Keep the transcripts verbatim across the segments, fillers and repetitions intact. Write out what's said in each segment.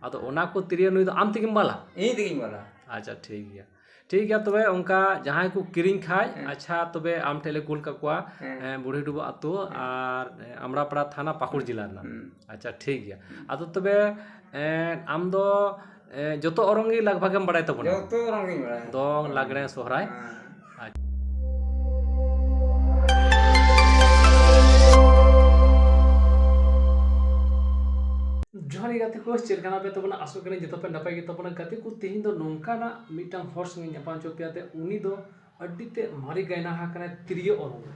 ᱟᱫᱚ ᱚᱱᱟ ᱠᱚ ᱛᱤᱨᱭᱳ ᱱᱩᱭ ᱫᱚ ᱟᱢ ᱛᱮᱜᱮᱢ ᱵᱟᱞᱟ? ᱤᱧ ᱛᱮᱜᱮᱧ ᱵᱟᱞᱟ᱾ ᱟᱪᱪᱷᱟ, ᱴᱷᱤᱠ ᱜᱮᱭᱟ᱾ ᱴᱷᱤᱠ ᱜᱮᱭᱟ, ᱛᱚᱵᱮ ᱚᱱᱠᱟ ᱡᱟᱦᱟᱸᱭ ᱠᱚ ᱠᱤᱨᱤᱧ ᱠᱷᱟᱡ, ᱦᱮᱸ᱾ ᱟᱪᱪᱷᱟ, ᱛᱚᱵᱮ ᱟᱢ ᱴᱷᱮᱡ ᱞᱮ ᱠᱩᱞ ᱠᱟᱠᱚᱣᱟ, ᱦᱮᱸ᱾ ᱦᱮᱸ, ᱵᱩᱲᱦᱤ ᱰᱩᱵᱟᱹ ᱟᱹᱛᱩ, ᱦᱮᱸ᱾ ᱟᱨ, ᱮ, ᱟᱢᱲᱟᱯᱟᱲᱟ ᱛᱷᱟᱱᱟ, ᱯᱟᱹᱠᱩᱲ ᱡᱮᱞᱟ ᱨᱮᱱᱟᱜ᱾ ᱦᱩᱸ᱾ ᱟᱪᱪᱷᱟ, ᱴᱷᱤᱠ ᱜᱮᱭᱟ᱾ ᱦᱩᱸ᱾ ᱟᱫᱚ ᱛᱚᱵᱮ, ᱮ, ᱟᱢ ᱫᱚ, ᱮ, ᱡᱚᱛᱚ ᱚᱨᱚᱝ ᱜᱮ ᱞᱟᱜᱽ ᱵᱷᱟᱜᱽ ᱮᱢ ᱵᱟᱲᱟᱭ ᱛᱟᱵᱚᱱᱟ? ᱡᱚᱛᱚ ᱚᱨᱚᱝ ᱜᱤᱧ ᱵᱟᱲᱟᱭᱟ᱾ ᱫᱚᱝ, ᱦᱩᱸ᱾ ᱞᱟᱜᱽᱲᱮ, ᱥᱚᱦᱨᱟᱭ? ᱦᱮᱸ᱾ ᱟᱪᱪᱷᱟ᱾ ᱡᱚᱦᱟᱨ ᱜᱮ ᱜᱟᱛᱮ ᱠᱚ, ᱪᱮᱫ ᱞᱮᱠᱟ ᱢᱮᱱᱟᱜ ᱯᱮ ᱛᱟᱵᱚᱱᱟ? ᱟᱥᱚᱜ ᱠᱟᱹᱱᱟᱹᱧ ᱡᱚᱛᱚ ᱯᱮ ᱱᱟᱯᱟᱭ ᱜᱮ ᱛᱟᱵᱚᱱᱟ᱾ ᱜᱟᱛᱮ ᱠᱚ, ᱛᱮᱦᱮᱧ ᱫᱚ ᱱᱚᱝᱠᱟᱱᱟᱜ ᱢᱤᱫᱴᱟᱝ ᱦᱚᱲ ᱥᱚᱸᱜᱮ ᱧᱟᱯᱟᱢ ᱦᱚᱪᱚ ᱯᱮᱭᱟ, ᱛᱮ ᱩᱱᱤ ᱫᱚ ᱟᱹᱰᱤ ᱛᱮ ᱢᱟᱨᱮ ᱜᱟᱭᱱᱟᱦᱟ ᱠᱟᱱᱟᱭ ᱛᱤᱨᱭᱳ ᱚᱨᱚᱝ ᱨᱮ᱾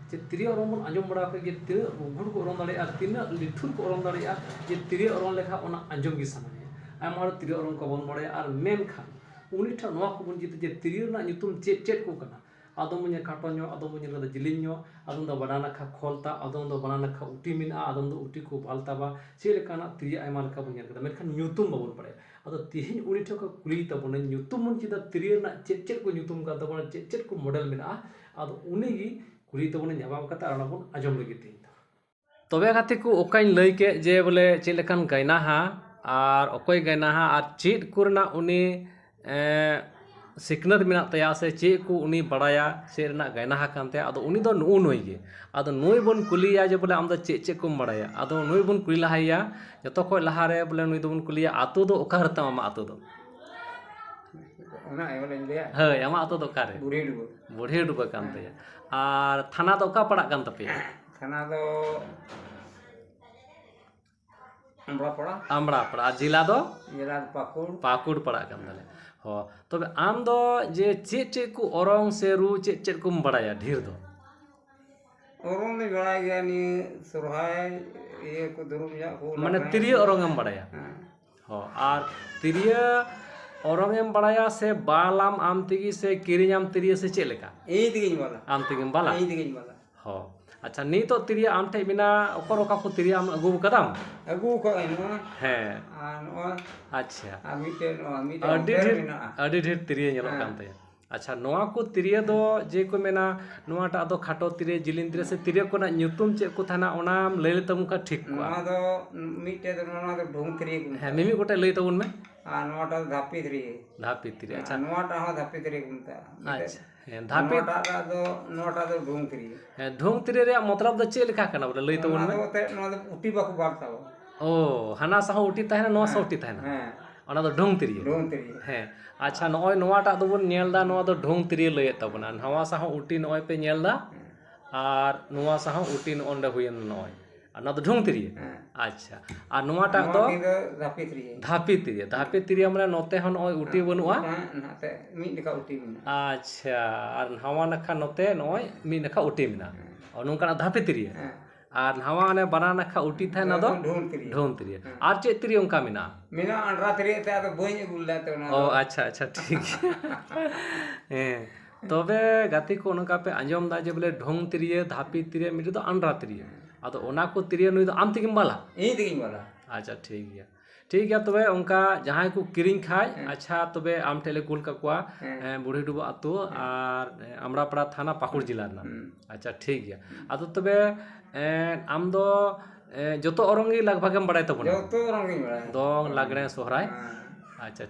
ᱪᱮ ᱛᱤᱨᱭᱳ ᱚᱨᱚᱝ ᱵᱚᱱ ᱟᱸᱡᱚᱢ ᱵᱟᱲᱟ ᱟᱠᱟᱫ ᱜᱮ, ᱛᱤᱱᱟᱹᱜ ᱨᱩᱜᱷᱩᱲ ᱠᱚ ᱚᱨᱚᱝ ᱫᱟᱲᱮᱭᱟᱜᱼᱟ, ᱛᱤᱱᱟᱹᱜ ᱞᱤᱴᱷᱩᱨ ᱠᱚ ᱚᱨᱚᱝ ᱫᱟᱲᱮᱭᱟᱜᱼᱟ, ᱡᱮ ᱛᱤᱨᱭᱳ ᱚᱨᱚᱝ ᱞᱮᱠᱷᱟᱱ ᱚᱱᱟ ᱟᱸᱡᱚᱢ ᱜᱮ ᱥᱟᱱᱟ ᱢᱮᱭᱟ᱾ ᱟᱭᱢᱟ ᱦᱚᱲ ᱛᱤᱨᱭᱳ ᱚᱨᱚᱝ ᱠᱚ ᱵᱟᱵᱚᱱ ᱵᱟᱲᱟᱭᱟ, ᱟᱨ ᱢᱮᱱᱠᱷᱟᱱ ᱩᱱᱤ ᱴᱷᱮᱱ ᱱᱚᱣᱟ ᱠᱚᱵᱚᱱ ᱪᱮᱫᱟ ᱡᱮ ᱛᱤᱨᱭᱳ ᱨᱮᱱᱟᱜ ᱧᱩᱛᱩᱢ ᱪᱮᱫ ᱪᱮᱫ ᱠᱚ ᱠᱟᱱᱟ᱾ ᱟᱫᱚᱢ ᱵᱚᱱ ᱧᱮᱞ ᱠᱷᱟᱴᱚ ᱧᱚᱜ, ᱟᱫᱚᱢ ᱵᱚᱱ ᱧᱮᱞ ᱠᱟᱫᱟ ᱡᱮᱞᱮᱧ ᱧᱚᱜ, ᱟᱫᱚᱢ ᱫᱚ ᱵᱟᱱᱟᱨ ᱱᱟᱠᱷᱟ ᱠᱷᱚᱞ ᱛᱟᱵ, ᱟᱫᱚᱢ ᱫᱚ ᱵᱟᱱᱟᱨ ᱱᱟᱠᱷᱟ ᱩᱴᱤ ᱢᱮᱱᱟᱜᱼᱟ, ᱟᱫᱚᱢ ᱫᱚ ᱩᱴᱤ ᱠᱚ ᱵᱟᱞ ᱛᱟᱵᱟ, ᱪᱮᱫ ᱞᱮᱠᱟᱱᱟᱜ ᱛᱤᱨᱭᱳ ᱟᱭᱢᱟ ᱞᱮᱠᱟ ᱵᱚᱱ ᱧᱮᱞ ᱠᱟᱫᱟ, ᱢᱮᱱᱠᱷᱟᱱ ᱧᱩᱛᱩᱢ ᱵᱟᱵᱚᱱ ᱵᱟᱲᱟᱭᱟ᱾ ᱟᱫᱚ ᱛᱮᱦᱮᱧ ᱩᱱᱤ ᱴᱷᱮᱱ ᱠᱷᱚᱱ ᱠᱩᱞᱤ ᱛᱟᱵᱚᱱᱟᱹᱧ, ᱧᱩᱛᱩᱢ ᱵᱚᱱ ᱪᱮᱫᱟ, ᱛᱤᱨᱭᱳ ᱨᱮᱱᱟᱜ ᱪᱮᱫ ᱪᱮᱫ ᱠᱚ ᱧᱩᱛᱩᱢ ᱠᱟᱱ ᱛᱟᱵᱚᱱᱟ, ᱪᱮᱫ ᱪᱮᱫ ᱠᱚ ᱢᱚᱰᱮᱞ ᱢᱮᱱᱟᱜᱼᱟ, ᱟᱫᱚ ᱩᱱᱤ ᱜᱮ ᱠᱩᱞᱤ ᱛᱟᱵᱚᱱᱟᱹᱧ, ᱧᱟᱯᱟᱢ ᱠᱟᱛᱮ ᱟᱨ ᱚᱱᱟ ᱵᱚᱱ ᱟᱸᱡᱚᱢ ᱞᱟᱹᱜᱤᱫ ᱛᱮᱦᱮᱧ ᱫᱚ᱾ ᱛᱚᱵᱮ ᱜᱟᱛᱮ ᱠᱚ, ᱚᱠᱟᱧ ᱞᱟᱹᱭ ᱠᱮᱫ ᱡᱮ ᱵᱚᱞᱮ ᱪᱮᱫ ᱞᱮᱠᱟᱱ ᱜᱟᱭᱱᱟᱦᱟ ᱟᱨ ᱚᱠᱚᱭ ᱜᱟᱭᱱᱟᱦᱟ ᱟᱨ ᱪᱮᱫ ᱠᱚᱨᱮᱱᱟᱜ ᱩᱱᱤ, ᱮᱸ, ᱥᱤᱠᱷᱱᱟᱹᱛ ᱢᱮᱱᱟᱜ ᱛᱟᱭᱟ ᱥᱮ ᱪᱮᱫ ᱠᱚ ᱩᱱᱤ ᱵᱟᱲᱟᱭᱟ, ᱪᱮᱫ ᱨᱮᱱᱟᱜ ᱜᱟᱭᱱᱟᱦᱟ ᱠᱟᱱ ᱛᱟᱭᱟ, ᱟᱫᱚ ᱩᱱᱤ ᱫᱚ ᱱᱩᱜᱼᱩ ᱱᱩᱭ ᱜᱮ᱾ ᱟᱫᱚ ᱱᱩᱭ ᱵᱚᱱ ᱠᱩᱞᱤᱭᱮᱭᱟ ᱡᱮ ᱵᱚᱞᱮ ᱟᱢ ᱫᱚ ᱪᱮᱫ ᱪᱮᱫ ᱠᱚᱢ ᱵᱟᱲᱟᱭᱟ? ᱟᱫᱚ ᱱᱩᱭ ᱵᱚᱱ ᱠᱩᱞᱤ ᱞᱟᱦᱟᱭᱮᱭᱟ, ᱡᱚᱛᱚ ᱠᱷᱚᱡ ᱞᱟᱦᱟ ᱨᱮ ᱵᱚᱞᱮ ᱱᱩᱭ ᱫᱚᱵᱚᱱ ᱠᱩᱞᱤᱭᱟ, ᱟᱛᱳ ᱫᱚ ᱚᱠᱟ ᱨᱮ ᱛᱟᱢ ᱟᱢᱟᱜ ᱟᱛᱳ ᱫᱚ? ᱚᱱᱟ ᱮᱢ ᱞᱟᱹᱭᱟ? ᱦᱳᱭ, ᱟᱢᱟᱜ ᱟᱛᱳ ᱫᱚ ᱚᱠᱟ ᱨᱮ? ᱵᱩᱲᱦᱤ ᱰᱩᱵᱟᱹ᱾ ᱵᱩᱲᱦᱤ ᱰᱩᱵᱟᱹ ᱠᱟᱱ ᱦᱮᱸ᱾ ᱛᱟᱭᱟ᱾ ᱟᱨ ᱛᱷᱟᱱᱟ ᱫᱚ ᱚᱠᱟ ᱯᱟᱲᱟᱜ ᱠᱟᱱ ᱛᱟᱯᱮᱭᱟ? ᱛᱷᱟᱱᱟ ᱫᱚ ᱟᱢᱲᱟᱯᱟᱲᱟ᱾ ᱟᱢᱲᱟᱯᱟᱲᱟ᱾ ᱟᱨ ᱡᱮᱞᱟ ᱫᱚ? ᱡᱮᱞᱟ ᱫᱚ ᱯᱟᱹᱠᱩᱲ᱾ ᱯᱟᱹᱠᱩᱲ ᱯᱟᱲᱟᱜ ᱠᱟᱱ ᱛᱟᱞᱮ᱾ ᱦᱚᱸ, ᱛᱚᱵᱮ ᱟᱢ ᱫᱚ ᱡᱮ ᱪᱮᱫ ᱪᱮᱫ ᱠᱚ ᱚᱨᱚᱝ ᱥᱮ ᱨᱩ ᱪᱮᱫ ᱪᱮᱫ ᱠᱚᱢ ᱵᱟᱲᱟᱭᱟ ᱰᱷᱮᱨ ᱫᱚ? ᱚᱨᱚᱝ ᱫᱚᱧ ᱵᱟᱲᱟᱭ ᱜᱮᱭᱟ, ᱱᱤᱭᱟᱹ ᱥᱚᱨᱦᱟᱭ, ᱤᱭᱟᱹ ᱠᱚ, ᱫᱩᱨᱩᱢ ᱡᱷᱟᱜ ᱠᱚ, ᱢᱟᱱᱮ ᱞᱟᱜᱽᱬᱮ᱾ ᱛᱤᱨᱭᱳ ᱚᱨᱚᱝ ᱮᱢ ᱵᱟᱲᱟᱭᱟ? ᱦᱮᱸ᱾ ᱦᱚᱸ, ᱟᱨ ᱛᱤᱨᱭᱳ ᱚᱨᱚᱝ ᱮᱢ ᱵᱟᱲᱟᱭᱟ ᱥᱮ ᱵᱟᱞᱟᱢ ᱟᱢ ᱛᱮᱜᱮ ᱥᱮ ᱠᱤᱨᱤᱧᱟᱢ ᱛᱤᱨᱭᱳ ᱥᱮ ᱪᱮᱫ ᱞᱮᱠᱟ? ᱤᱧ ᱛᱮᱜᱮᱧ ᱵᱟᱞᱟ᱾ ᱟᱢ ᱛᱮᱜᱮᱢ ᱵᱟᱞᱟ? ᱤᱧ ᱛᱮᱜᱮᱧ ᱵᱟᱞᱟ᱾ ᱦᱚᱸ᱾ ᱟᱪᱪᱷᱟ, ᱱᱤᱛᱚᱜ ᱛᱤᱨᱭᱳ ᱟᱢ ᱴᱷᱮᱡ ᱢᱮᱱᱟᱜᱼᱟ, ᱚᱠᱚᱨ ᱚᱠᱟ ᱠᱚ ᱛᱤᱨᱭᱳ ᱟᱢ ᱟᱹᱜᱩ ᱟᱠᱟᱫᱟᱢ? ᱟᱹᱜᱩ ᱟᱠᱟᱫᱟᱹᱧ ᱱᱚᱣᱟ᱾ ᱦᱮᱸ᱾ ᱟᱨ ᱱᱚᱣᱟ᱾ ᱟᱪᱪᱷᱟ᱾ ᱟᱨ ᱢᱤᱫᱴᱮᱡ ᱱᱚᱣᱟ, ᱢᱤᱫᱴᱮᱡ ᱟᱹᱰᱤ ᱚᱱᱛᱮ ᱨᱮ ᱰᱷᱮᱨ, ᱢᱮᱱᱟᱜᱼᱟ᱾ ᱟᱹᱰᱤ ᱰᱷᱮᱨ ᱛᱤᱨᱭᱳ ᱧᱮᱞᱚᱜ ᱦᱮᱸ᱾ ᱠᱟᱱ ᱛᱟᱭᱟ᱾ ᱟᱪᱪᱷᱟ, ᱱᱚᱣᱟ ᱠᱚ ᱛᱤᱨᱭᱳ ᱫᱚ ᱡᱮ ᱠᱚ ᱢᱮᱱᱟ, ᱱᱚᱣᱟᱴᱟᱜ ᱫᱚ ᱠᱷᱟᱴᱚ ᱛᱤᱨᱭᱳ, ᱡᱤᱞᱤᱧ ᱛᱤᱨᱭᱳ, ᱥᱮ ᱛᱤᱨᱭᱳ ᱠᱚᱨᱮᱱᱟᱜ ᱧᱩᱛᱩᱢ ᱪᱮᱫ ᱠᱚ ᱛᱟᱦᱮᱱᱟ, ᱚᱱᱟᱢ ᱞᱟᱹᱭ ᱞᱮᱛᱟᱵᱚᱱ ᱠᱷᱟᱱ ᱴᱷᱤᱠ ᱠᱚᱜᱼᱟ᱾ ᱱᱚᱣᱟ ᱫᱚ ᱢᱤᱫᱴᱮᱡ ᱫᱚ, ᱱᱚᱣᱟ ᱫᱚ ᱰᱷᱩᱝ ᱛᱤᱨᱭᱳ ᱠᱚ ᱦᱮᱸ, ᱢᱮᱛᱟᱜᱼᱟ᱾ ᱢᱤᱢᱤᱫ ᱜᱚᱴᱮᱡ ᱞᱟᱹᱭ ᱛᱟᱵᱚᱱ ᱢᱮ᱾ ᱟᱨ ᱱᱚᱣᱟᱴᱟᱜ ᱫᱚ ᱫᱷᱟᱹᱯᱤ ᱛᱤᱨᱭᱳ᱾ ᱫᱷᱟᱹᱯᱤ ᱛᱤᱨᱭᱳ, ᱟᱨ ᱟᱪᱪᱷᱟ᱾ ᱱᱚᱣᱟᱴᱟᱜ ᱦᱚᱸ ᱫᱷᱟᱹᱯᱤ ᱛᱤᱨᱭᱳ ᱠᱚ ᱢᱮᱛᱟᱜᱼᱟ᱾ ᱢᱤᱫᱴᱮᱡ ᱟᱪᱪᱷᱟ, ᱦᱮᱸ, ᱫᱷᱟᱹᱯᱤ᱾ ᱱᱚᱣᱟᱴᱟᱜ ᱫᱚ, ᱱᱚᱣᱟᱴᱟᱜ ᱫᱚ ᱰᱷᱩᱝ ᱛᱤᱨᱭᱳ᱾ ᱦᱮᱸ, ᱰᱷᱩᱝ ᱛᱤᱨᱭᱳ ᱨᱮᱭᱟᱜ ᱢᱚᱛᱞᱚᱵ ᱫᱚ ᱪᱮᱫ ᱞᱮᱠᱟ ᱠᱟᱱᱟ, ᱵᱚᱞᱮ, ᱞᱟᱹᱭ ᱛᱟᱵᱚᱱ ᱚᱱᱟ ᱢᱮ᱾ ᱫᱚ ᱮᱱᱛᱮᱫ, ᱱᱚᱣᱟ ᱫᱚ ᱩᱴᱤ ᱵᱟᱠᱚ ᱵᱟᱨ ᱛᱟᱵᱚᱱ᱾ ᱚ, ᱦᱟᱱᱟ ᱥᱟᱶ ᱦᱚᱸ ᱩᱴᱤ ᱛᱟᱦᱮᱱᱟ, ᱱᱚᱣᱟ ᱥᱟᱶ ᱦᱮᱸ, ᱩᱴᱤ ᱛᱟᱦᱮᱱᱟ᱾ ᱦᱮᱸ᱾ ᱚᱱᱟ ᱫᱚ ᱰᱷᱩᱝ ᱛᱤᱨᱭᱳ᱾ ᱰᱷᱩᱝ ᱛᱤᱨᱭᱳ᱾ ᱦᱮᱸ᱾ ᱟᱪᱪᱷᱟ, ᱱᱚᱜᱼᱚᱭ ᱱᱚᱣᱟᱴᱟᱜ ᱫᱚᱵᱚᱱ ᱧᱮᱞ ᱮᱫᱟ, ᱱᱚᱣᱟ ᱫᱚ ᱰᱷᱩᱝ ᱛᱤᱨᱭᱳ ᱞᱟᱹᱭᱮᱫ ᱛᱟᱵᱚᱱᱟ᱾ ᱱᱟᱣᱟ ᱥᱟᱶ ᱦᱚᱸ ᱩᱴᱤ ᱱᱚᱜᱼᱚᱭ ᱯᱮ ᱧᱮᱞ ᱮᱫᱟ, ᱦᱮᱸ᱾ ᱟᱨ ᱱᱚᱣᱟ ᱥᱟᱶ ᱦᱚᱸ ᱩᱴᱤ ᱱᱚᱜᱼᱚ ᱱᱚᱰᱮ ᱦᱩᱭᱮᱱ ᱱᱚᱜᱼᱚᱭ᱾ ᱟᱨ ᱱᱚᱣᱟ ᱫᱚ ᱰᱷᱩᱝ ᱛᱤᱨᱭᱳ᱾ ᱦᱮᱸ᱾ ᱟᱪᱪᱷᱟ, ᱟᱨ ᱱᱚᱣᱟᱴᱟᱜ ᱱᱚᱣᱟ ᱫᱚ? ᱠᱤᱱ ᱫᱚ ᱫᱷᱟᱹᱯᱤ ᱛᱤᱨᱭᱳ᱾ ᱫᱷᱟᱹᱯᱤ ᱛᱤᱨᱭᱳ, ᱫᱷᱟᱹᱯᱤ ᱛᱤᱨᱭᱳ, ᱢᱟᱱᱮ ᱱᱚᱛᱮ ᱦᱚᱸ ᱱᱚᱜᱼᱚᱭ ᱩᱴᱤ ᱦᱮᱸ, ᱵᱟᱹᱱᱩᱜᱼᱟ᱾ ᱱᱚᱝᱠᱟ ᱦᱟᱸᱜ ᱱᱟᱛᱮ ᱢᱤᱫ ᱞᱮᱠᱟ ᱩᱴᱤ ᱢᱮᱱᱟᱜᱼᱟ᱾ ᱟᱪᱪᱷᱟ, ᱟᱨ ᱱᱟᱣᱟ ᱱᱟᱠᱷᱟ ᱱᱚᱛᱮ ᱱᱚᱜᱼᱚᱭ ᱢᱤᱫ ᱱᱟᱠᱷᱟ ᱩᱴᱤ ᱢᱮᱱᱟᱜᱼᱟ᱾ ᱦᱮᱸ᱾ ᱚ, ᱱᱚᱝᱠᱟᱱᱟᱜ ᱫᱷᱟᱹᱯᱤ ᱛᱤᱨᱭᱳ᱾ ᱦᱮᱸ᱾ ᱟᱨ ᱱᱟᱣᱟ ᱚᱱᱮ ᱵᱟᱱᱟᱨ ᱱᱟᱠᱷᱟ ᱩᱴᱤ ᱛᱟᱦᱮᱱ, ᱚᱱᱟ ᱚᱱᱟ ᱫᱚ ᱫᱚ ᱰᱷᱩᱝ ᱛᱤᱨᱭᱳ᱾ ᱰᱷᱩᱝ ᱛᱤᱨᱭᱳ᱾ ᱦᱮᱸ᱾ ᱟᱨ ᱪᱮᱫ ᱛᱤᱨᱭᱳ ᱚᱱᱠᱟ ᱢᱮᱱᱟᱜᱼᱟ? ᱢᱮᱱᱟᱜᱼᱟ ᱟᱱᱰᱨᱟ ᱛᱤᱨᱭᱳ ᱛᱮ, ᱟᱫᱚ ᱵᱟᱹᱧ ᱟᱹᱜᱩ ᱞᱮᱫᱟ ᱛᱚ ᱚᱱᱟ ᱚ, ᱫᱚ᱾ ᱟᱪᱪᱷᱟ, ᱟᱪᱪᱷᱟ, ᱴᱷᱤᱠ ᱜᱮᱭᱟ᱾ ᱦᱮᱸ, ᱛᱚᱵᱮ ᱜᱟᱛᱮ ᱠᱚ, ᱱᱚᱝᱠᱟ ᱯᱮ ᱟᱸᱡᱚᱢ ᱮᱫᱟ ᱡᱮ ᱵᱚᱞᱮ ᱰᱷᱩᱝ ᱛᱤᱨᱭᱳ, ᱫᱷᱟᱹᱯᱤ ᱛᱤᱨᱭᱳ, ᱢᱤᱫᱴᱮᱡ ᱫᱚ ᱟᱱᱰᱨᱟ ᱛᱤᱨᱭᱳ᱾ ᱟᱫᱚ ᱚᱱᱟ ᱠᱚ ᱛᱤᱨᱭᱳ ᱱᱩᱭ ᱫᱚ ᱟᱢ ᱛᱮᱜᱮᱢ ᱵᱟᱞᱟ? ᱤᱧ ᱛᱮᱜᱮᱧ ᱵᱟᱞᱟ᱾ ᱟᱪᱪᱷᱟ, ᱴᱷᱤᱠ ᱜᱮᱭᱟ᱾ ᱴᱷᱤᱠ ᱜᱮᱭᱟ, ᱛᱚᱵᱮ ᱚᱱᱠᱟ ᱡᱟᱦᱟᱸᱭ ᱠᱚ ᱠᱤᱨᱤᱧ ᱠᱷᱟᱡ, ᱦᱮᱸ᱾ ᱟᱪᱪᱷᱟ, ᱛᱚᱵᱮ ᱟᱢ ᱴᱷᱮᱡ ᱞᱮ ᱠᱩᱞ ᱠᱟᱠᱚᱣᱟ, ᱦᱮᱸ᱾ ᱮᱸ, ᱵᱩᱲᱦᱤ ᱰᱩᱵᱟᱹ ᱟᱹᱛᱩ ᱦᱮᱸ᱾ ᱟᱨ, ᱮᱸ, ᱟᱢᱲᱟᱯᱟᱲᱟ ᱛᱷᱟᱱᱟ, ᱯᱟᱹᱠᱩᱲ ᱡᱮᱞᱟ ᱨᱮᱱᱟᱜ᱾ ᱦᱩᱸ᱾ ᱟᱪᱪᱷᱟ, ᱴᱷᱤᱠ ᱜᱮᱭᱟ᱾ ᱦᱩᱸ᱾ ᱟᱫᱚ ᱛᱚᱵᱮ, ᱮᱸ, ᱟᱢ ᱫᱚ, ᱮᱸ, ᱡᱚᱛᱚ ᱚᱨᱚᱝ ᱜᱮ ᱞᱟᱜᱽ ᱵᱷᱟᱜᱽ ᱮᱢ ᱵᱟᱲᱟᱭ ᱛᱟᱵᱚᱱᱟ? ᱡᱚᱛᱚ ᱚᱨᱚᱝ ᱜᱤᱧ ᱵᱟᱲᱟᱭᱟ᱾ ᱫᱚᱝ, ᱞᱟᱜᱽᱲᱮ, ᱥᱚᱦᱨᱟᱭ? ᱦᱮᱸ᱾ ᱟᱪᱪᱷᱟ,